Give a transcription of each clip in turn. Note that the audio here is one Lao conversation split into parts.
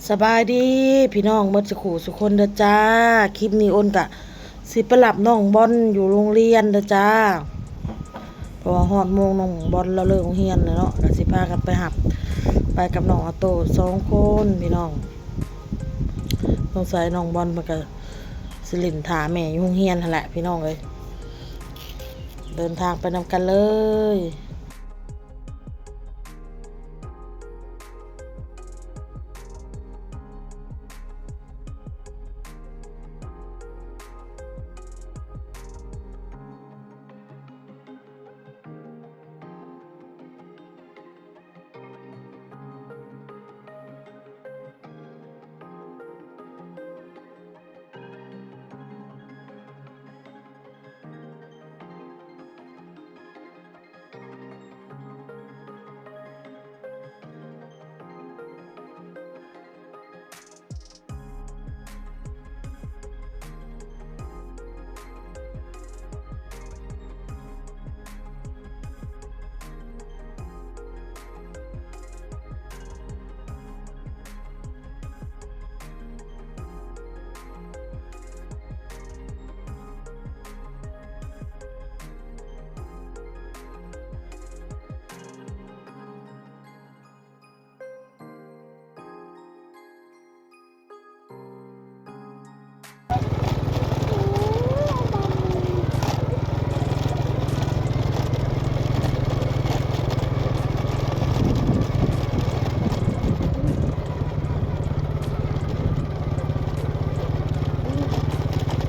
ສະບາຍດີພີ່ນ້ອງໝົດສູ່ຄູ່ສູ່ຄົນເດີຈ້າ. ຄລິບນີ້ໂອນກະຊິໄປຮັບນ້ອງບອນຢູ່ໂຮງຮຽນເດີຈ້າ ເພາະວ່າຮອດໂມງນ້ອງບອນລາວເລີກໂຮງຮຽນແລ້ວເນາະ ກະຊິພາກັນໄປຮັບ ໄປກັບນ້ອງອາໂຕ້ສອງຄົນພີ່ນ້ອງ. ສົງໄສນ້ອງບອນເພິ່ນກະຊິຫຼິ້ນຖ້າແມ່ຢູ່ໂຮງຮຽນຫັ້ນແຫຼະພີ່ນ້ອງເອີຍ. ເດີນທາງໄປນຳກັນເລີຍ.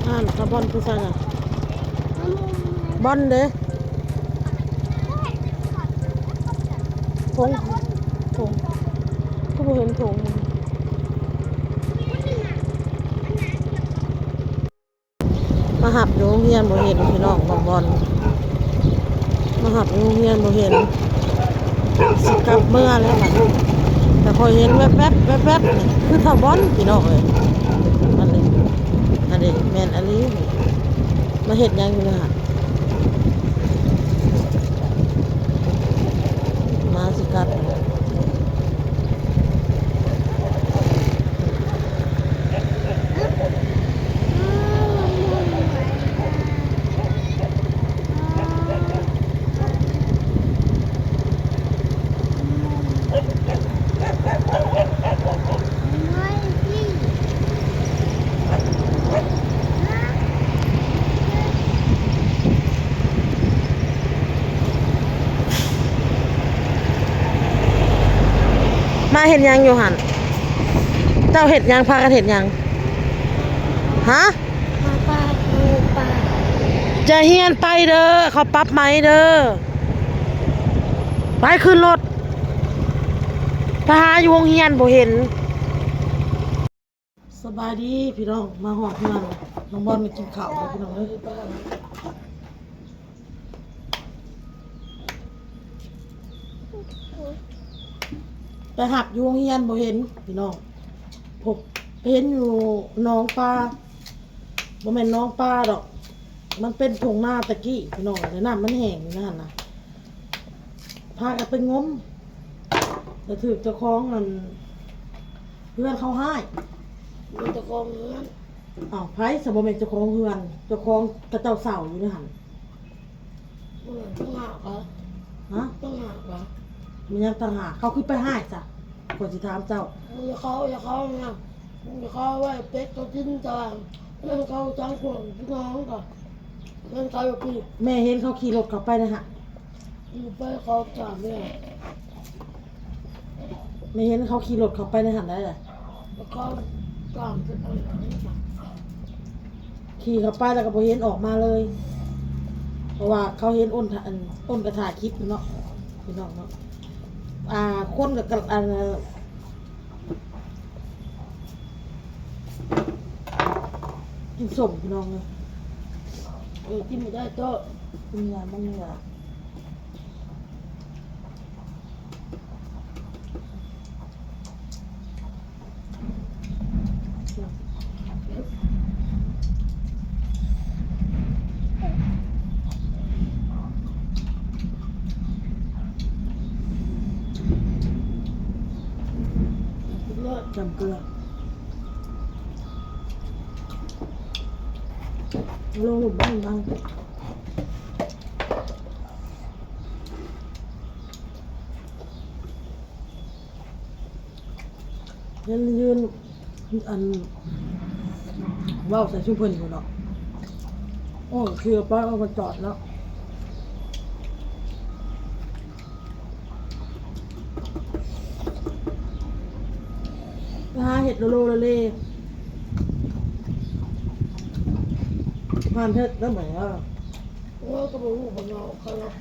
ຫັ້ນ ສາວບອນໄປໃສລະ? ບອນເດ້. ຖົງ ຖົງ ຄືບໍ່ເຫັນຖົງ. ມາຮັບຢູ່ໂຮງຮຽນບໍ່ເຫັນພີ່ນ້ອງ ນ້ອງບອນ ມາຮັບຢູ່ໂຮງຮຽນບໍ່ເຫັນ ຊິກັບເມືອແລ້ວບັດນີ້. ແຕ່ຂ້ອຍເຫັນແວບໆ ແວບໆ ນີ້ຄືທ້າວບອນພີ່ນ້ອງເອີຍ. ອັນນີ້ ອັນນີ້ແມ່ນອີ່ຫຼີ. ມາເຮັດຫຍັງຢູ່ຫັ້ນ? ມາຊິກັດ. ມາເຮັດຫຍັງຢູ່ຫັ້ນ? ເຈົ້າເຮັດຫຍັງ? ພາກັນເຮັດຫຍັງ? ຮະ? ມາປາ ມາປາ. ຢ່າຮຽນໄປເດີ ເຂົາປັບໃໝເດີ. ໄປຂຶ້ນລົດ ໄປຫາຢູ່ໂຮງຮຽນບໍ່ເຫັນ. ສະບາຍດີພີ່ນ້ອງ ມາຮອດເຮືອນ ນ້ອງບອນມາກິນເຂົ້າແລ້ວພີ່ນ້ອງເອີຍ. ໄປຮັບຢູ່ໂຮງຮຽນບໍ່ເຫັນພີ່ນ້ອງ. ໂອ້ ໄປເຫັນຢູ່ໜອງປາ ບໍ່ແມ່ນໜອງປາດອກ ມັນເປັນທົ່ງນາແຕ່ກີ້ພີ່ນ້ອງ ແລ້ວນ້ຳມັນແຫ້ງຢູ່ໃນຫັ້ນນະ. ພາກັນໄປງົມ ແລ້ວຖືກເຈົ້າຂອງອັນເຮືອນເຂົາຮ້າຍ. ແມ່ນເຈົ້າຂອງເຮືອນ. ອ້າວ ໃຜຊະ? ບໍ່ແມ່ນເຈົ້າຂອງເຮືອນ ເຈົ້າຂອງຂະເຈົ້າເຊົ່າຢູ່ໃນຫັ້ນ. ບໍ່ແມ່ນຕ່າງຫາກຫວາ? ຮະ? ຕ່າງຫາກຫວາ? ແມ່ນຫຍັງຕ່າງຫາກ? ເຂົາຄືໄປຮ້າຍຊະ? ຂ້ອຍຊິຖາມເຈົ້າ. ຢ່າເຂົາ ຢ່າເຂົານະ ຢ່າເຂົາໄວ້ເປັດເຂົາກິນ ແຕ່ວ່າເຮືອນເຂົາສັງຄົມພີ່ນ້ອງກໍເຮືອນເຂົາຢູ່ພີ້. ແມ່ເຫັນເຂົາຂີ່ລົດເຂົ້າໄປນະຫະ. ຢູ່ໄປເຂົາຕາມແລ້ວ. ແມ່ເຫັນເຂົາຂີ່ລົດເຂົ້າໄປໃນຫັ້ນໄດ໋ລະ. ເຂົາຕາມໄປທາງນັ້ນ. ຂີ່ເຂົ້າໄປແລ້ວກໍບໍ່ເຫັນອອກມາເລີຍ ເພາະວ່າເຂົາເຫັນ ໂອນ ອັນ ໂອນກໍຖ່າຍຄລິບຢູ່ເນາະ ພີ່ນ້ອງເນາະ. ອ່າ ຄົນກໍ ກໍ ອັນ ກິນສົ້ມພີ່ນ້ອງເອີຍ. ເອີ ກິນບໍ່ໄດ້ໂຕ ກິນຍາມັນນີ້ລະ. ເລີດ. ຈຳເກືອ ລົງຮູບບ້ານເຮົາ ເຫັນຢືນ ອັນ ເວົ້າໃສ່ຊຸມເພິ່ນຢູ່ເນາະ. ໂອ້ ຂີ່ລົດໄປ ເອົາມາຈອດເນາະ. ໄປຫາເຮັດໂລໂລເລເລ ຫາເຮັດໄດ້ໄໝວະ? ໂອ້ຍ ກໍບໍ່ຮູ້ເພິ່ນເວົ້າ ເຂົາເນາະ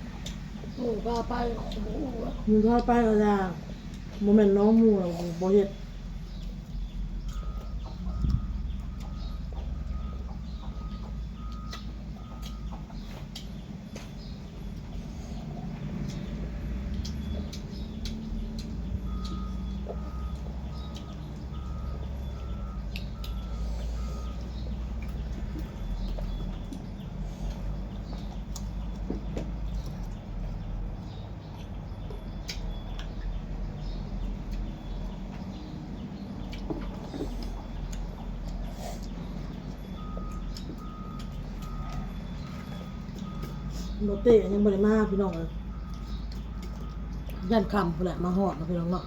ໝູ່ພາໄປ ກໍບໍ່ຮູ້ວ່າ ໝູ່ພາໄປກໍຢ່າ ບໍ່ແມ່ນນ້ອງໝູ່ແລ້ວບໍ່ເຮັດ. ບໍ່ເຕະ ຍັງບໍ່ໄດ້ມາພີ່ນ້ອງເອີຍ ຢ້ານຄ່ຳພຸ້ນແຫຼະ ມາຮອດແລ້ວພີ່ນ້ອງເນາະ.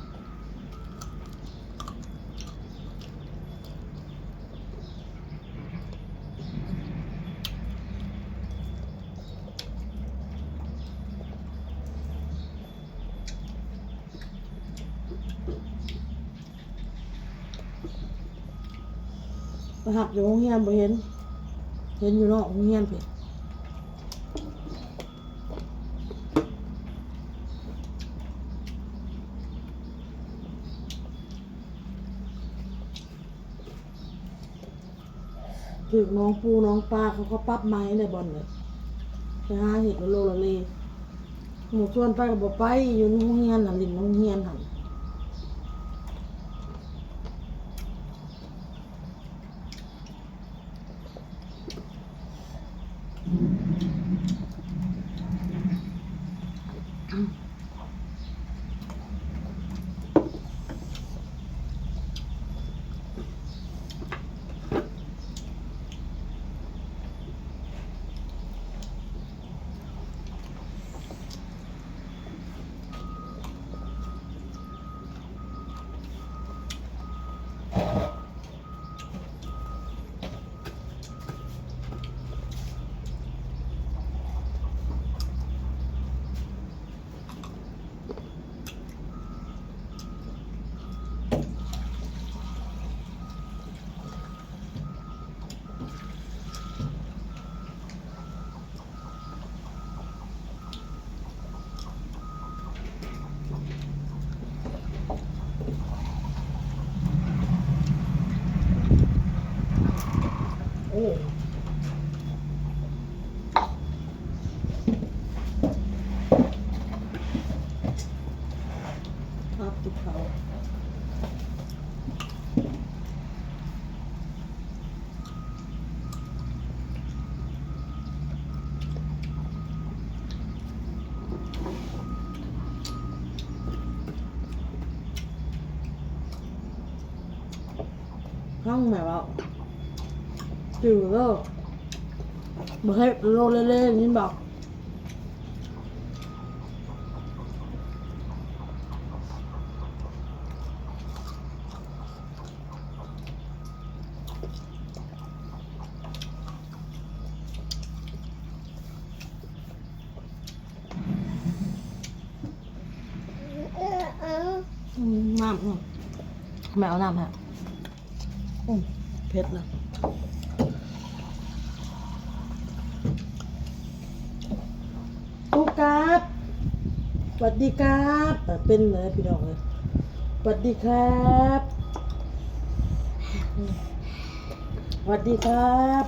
ໄປຮັບຢູ່ໂຮງຮຽນບໍ່ເຫັນ ເຫັນຢູ່ນອກໂຮງຮຽນພີ້. ຖືກນ້ອງປູນ້ອງປາເຂົາກໍປັບໃໝ່ແຫຼະ ບ່ອນນີ້ ໄປຫາເຮັດລະໂລລະເລ ໝູ່ຊວນໄປກໍບໍ່ໄປ ຢູ່ໂຮງຮຽນຫັ້ນ ຫຼິ້ນໂຮງຮຽນຫັ້ນ. ໂອ້ ພາບຕິດເຂົາ. ຟັງແມ່ເວົ້າ ຈື່ເດີ ບໍ່ເຮັດໂລເລເລ ຍິນບໍ່? ອືມ ນ້ຳ ອືມ ແມ່ເອົານ້ຳໃຫ້ ອືມ ເຜັດນະ. ຕູກາບ ຫວັດດີຄັບ ເປັນເລີຍພີ່ນ້ອງເອີຍ ຫວັດດີຄັບ ຫວັດດີຄັບ.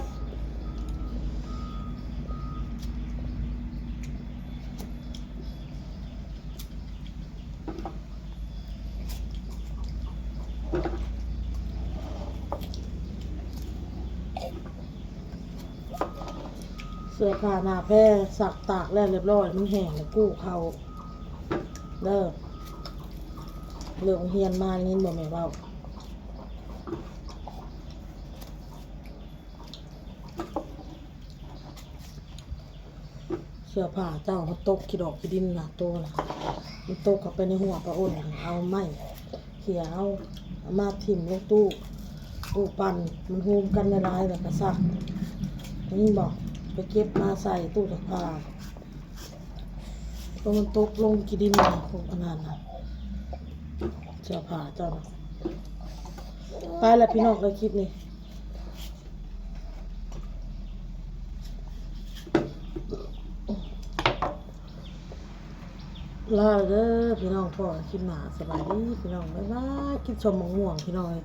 ເສື້ອຜ້າໜ້າແພ ຊັກຕາກແລ້ວລຽບຮ້ອຍ ມັນແຫ້ງແລ້ວ ກູ້ເຂົ້າເດີ. ເລີກໂຮງຮຽນມາ ໄດ້ຍິນບໍ່ແມ່ເວົ້າ? ເສື້ອຜ້າເຈົ້າມັນຕົກຂີ້ດອກຂີ້ດິນນະ ໂຕນະ ມັນຕົກເຂົ້າໄປໃນຮົ້ວປາໂອນ ເອົາໄມ້ເຂ່ຍ ເອົາ ເອົາມາຖິ້ມລົງຕູ້ ຕູ້ປັ່ນ ມັນໂຮມກັນຫຼາຍໆ ແລ້ວກະຊັກ ໄດ້ຍິນບໍ່? ໄປເກັບມາໃສ່ຕູ້ຊັກຜ້າ ໂຕມັນຕົກລົງຂີ້ດິນນະ ພວກອັນນັ້ນນະ ເສື້ອຜ້າເຈົ້ານະ. ໄປລະພີ່ນ້ອງເອີຍ ຄລິບນີ້ ລາເດີພີ່ນ້ອງ ພໍ້ກັນຄລິບໜ້າ ສະບາຍດີພີ່ນ້ອງ ບາຍບາຍ ກິນສົ້ມໝາກມ່ວງພີ່ນ້ອງເອີຍ.